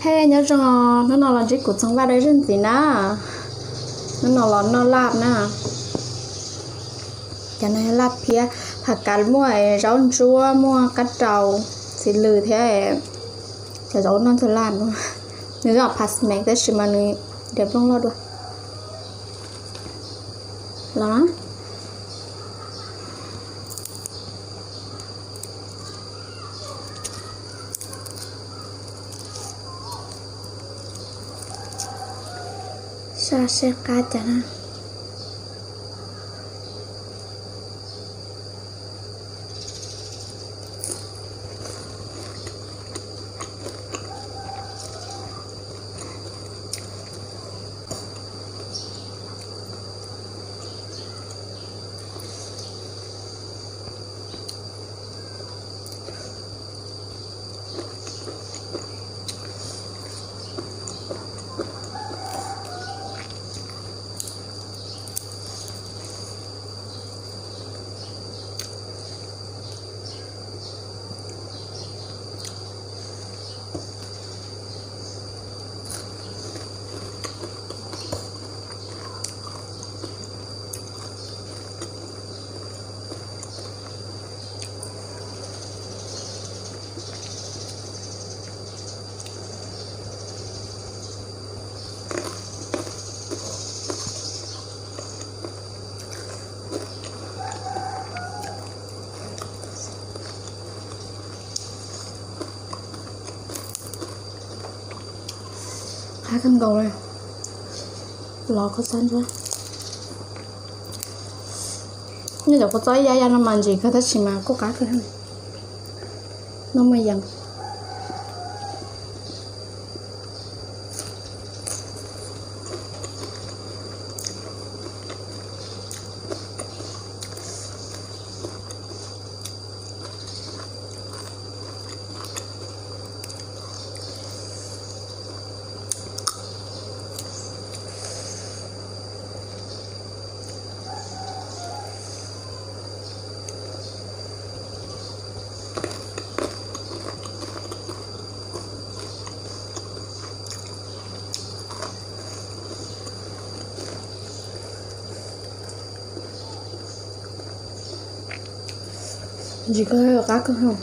He nyob zoo, hnub no los ntsib kuv Txoov Vaj dua zej ntxiv na. Hnub no los noj laj na. Cov no laj phiab, phaj kav muaj zaub ntsuab, muaj kab rau, txiv lws thiab cov zaub noj ntxuag laj no. Nws zoo phaj meem tab sis mas nws diav nplooj loj dua. Los na. Sab seb qab cas na. Qab kawg nkaus li. Los koj txhob ntsuab. Nyob cov kua txob ib yam yam no mas ntsim kawg tab sis mas kuj qab kawg. Noj muaj yees. Ntsim kawg, qab kawg.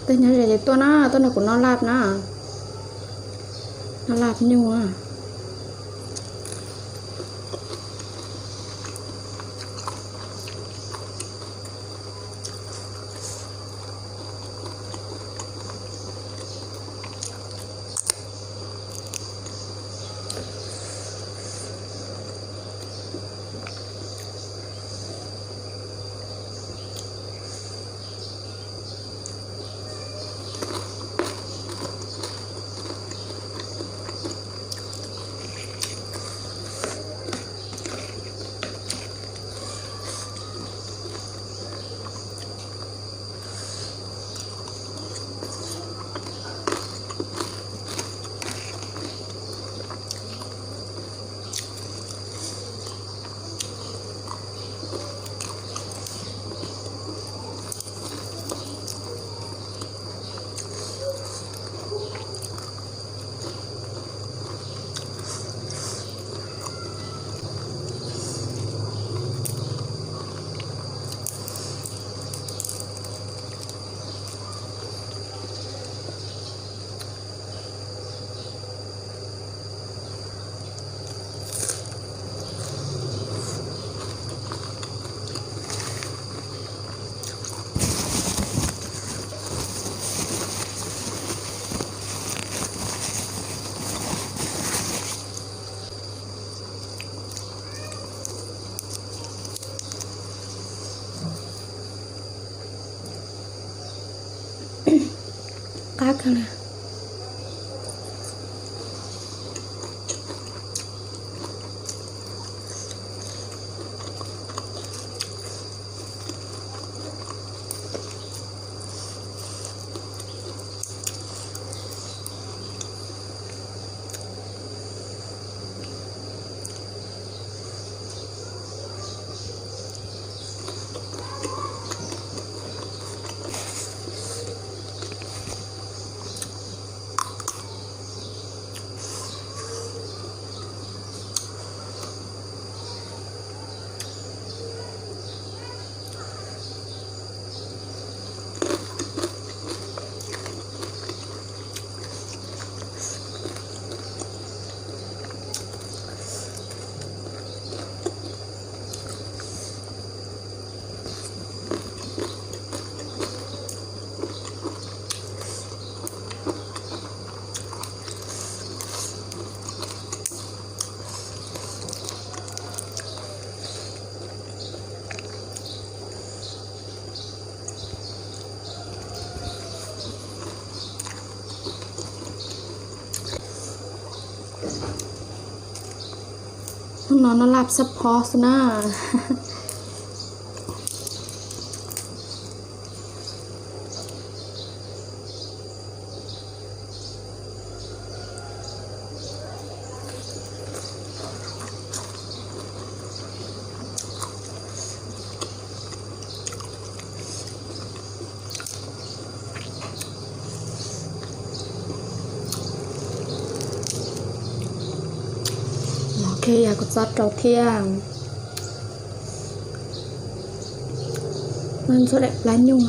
Tej nyob ze ces tuaj na, tuaj nrog kuv noj laj na. Noj laj nyuj. Qab kawg li. Hnub no noj laj xab phob xwb na. Ok, yog kua txob rau thiab. Ntxuav daim plab nyuj.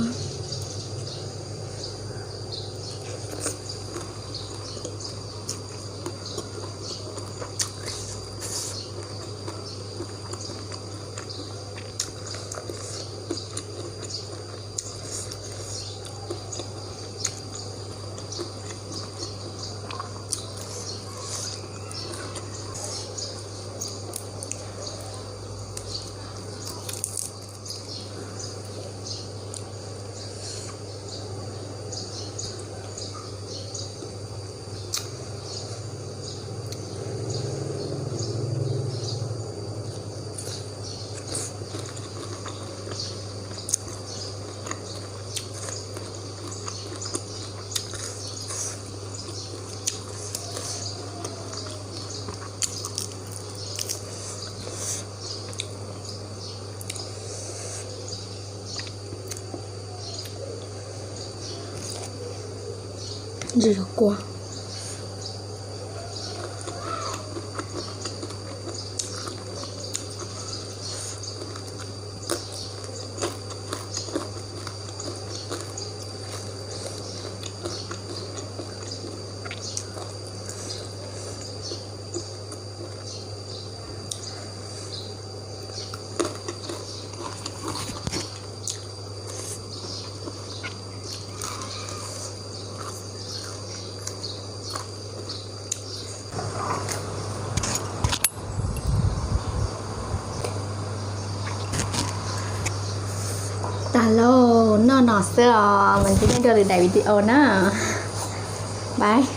Ntsis kua. Tag lauj, noj no xwb os, mas ntsis nej dua lwm daim video na. Bye.